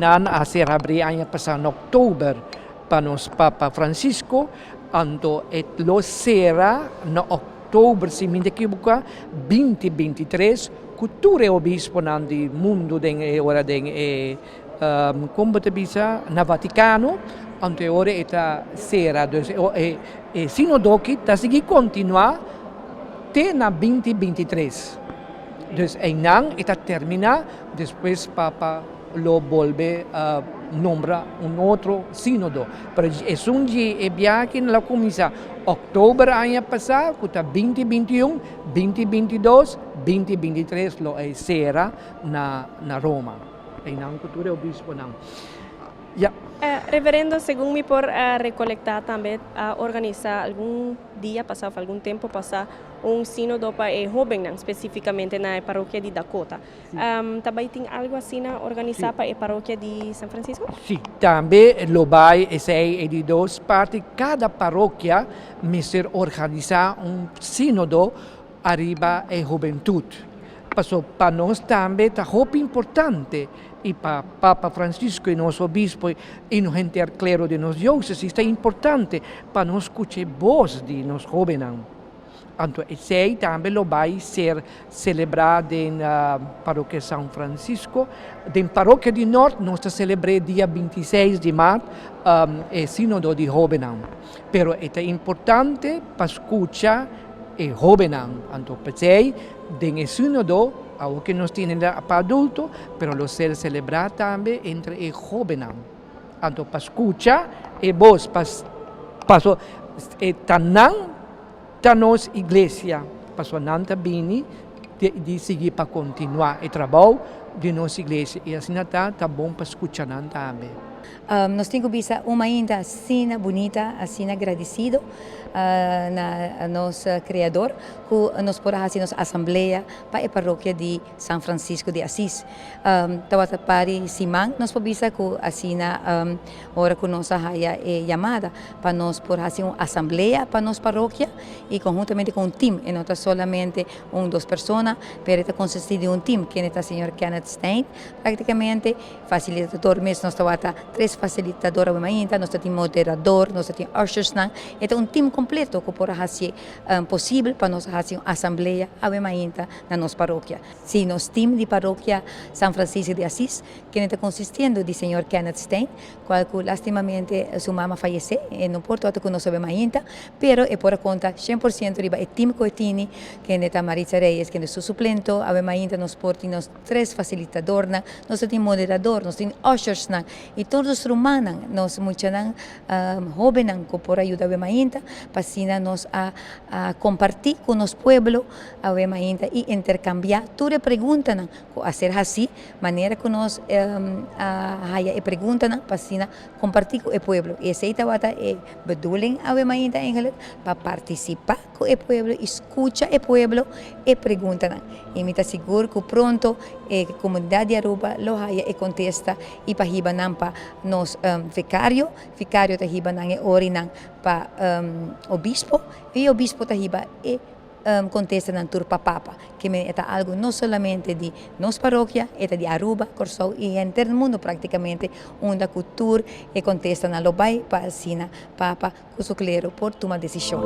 nan a ser habri aña pasa na october pa nos Papa Francisco, anto e lo sera na october, si mi no ta ekiboca, 2023, cu tur e obisponan di mundo den e ora den e, con bo ta bisa, na Vaticano, anto e ora e ta sera. Dus e sinodo aki ta sigui continua te na 2023. Dus einan e ta termina, despues Papa lo bolbe nombra un otro sinodo. Pero esun di e biahe lo cuminsa october aña pasa, cu ta 2021, 2022, 2023 lo e sera na Roma. Einan cu tur e obisponan. Ja. Reverendo, segun mi por recolecta tambe, a organisa algun dia pasa of algun tempo pasa un sinodo pa e hobennan, specificamente na parokia di Dakota. Tambe tin algo asina organisa pa e parokia di San Francisco? Si, tambe lo bay esey e di dos parti. Cada parokia mester organisa un sinodo ariba e hubentud. Paso pa nos tambe ta hopi importante y pa Papa Francisco y nos obispo y nos henter clero di nos diócesis ta importante pa nos scucha voz di nos hobennan. Anto esey tambe lo bay ser celebra den parokia San Francisco. Den parokia di Noord nos ta celebra dia 26 di maart e sinodo di hobennan. Pero ta importante pa scucha e hobennan. Anto pesey den e sinodo, aunke nos tin pa adulto, pero lo ser celebra tambe entre e hobennan. Anto pa scucha e voz, pa paso e ta nan ta nos iglesia, paso nan ta bini di sigui pa continua e trabou di nos iglesia y asina ta bon pa scucha nan tambe. Nos tin cu bisa un mainta asina bunita, asina agradecido na nos Creador cu nos por a haci nos asamblea pa e parokia di San Francisco de Assis. Tawata pari siman nos por bisa cu asina ora cu nos a haya e yamada pa nos por haci un asamblea pa nos parokia y conhuntamente cu un team, e no ta solamente un dos persona, pero ta consisti di un team, kende ta señor Kenneth Stein, practicamente facilitador mes nos tawata tres facilitador awe mainta, nos tin moderador, nos tin ushers nan, e ta un team completo cu por haci posibel pa nos haci un asamblea awe mainta na nos parokia. Si, nos team di parokia San Francisco de Assis, kende ta consistiendo di señor Kenneth Stein, cual cu lastimamente su mama fallece, e no por tawata cu nos awe mainta, pero e por a conta 100% riba e team cu e tini, kende ta Maritza Reyes, kende su suplento, awe mainta nos por tin nos tres facilitadornan, nos tin moderador, nos tin ushersnan, y tur nos rumannan, nos muchanan hobennan cu por ayuda awe mainta, pa asina nos a comparti cu nos pueblo awe mainta y intercambia tur e preguntanan cu a ser haci, manera cu nos a haya e preguntanan, pa asina comparti cu e pueblo. Y esey tawata e bedoeling awe mainta eigenlijk, pa participa cu e pueblo y scucha e pueblo e preguntanan. Y mi ta sigur cu pronto e comunidad di Aruba lo haya e contesta y pa hiba nan pa nos vicario, vicario ta hiba nan e orinan pa obispo y obispo ta hiba e contesta nan tur pa papa. Ke men e ta algo no solamente di nos parokia, e ta di Aruba, Corsou y henter mundo practicamente, unda cu tur e contesta nan lo bay pa asina papa cu su clero por tuma decision.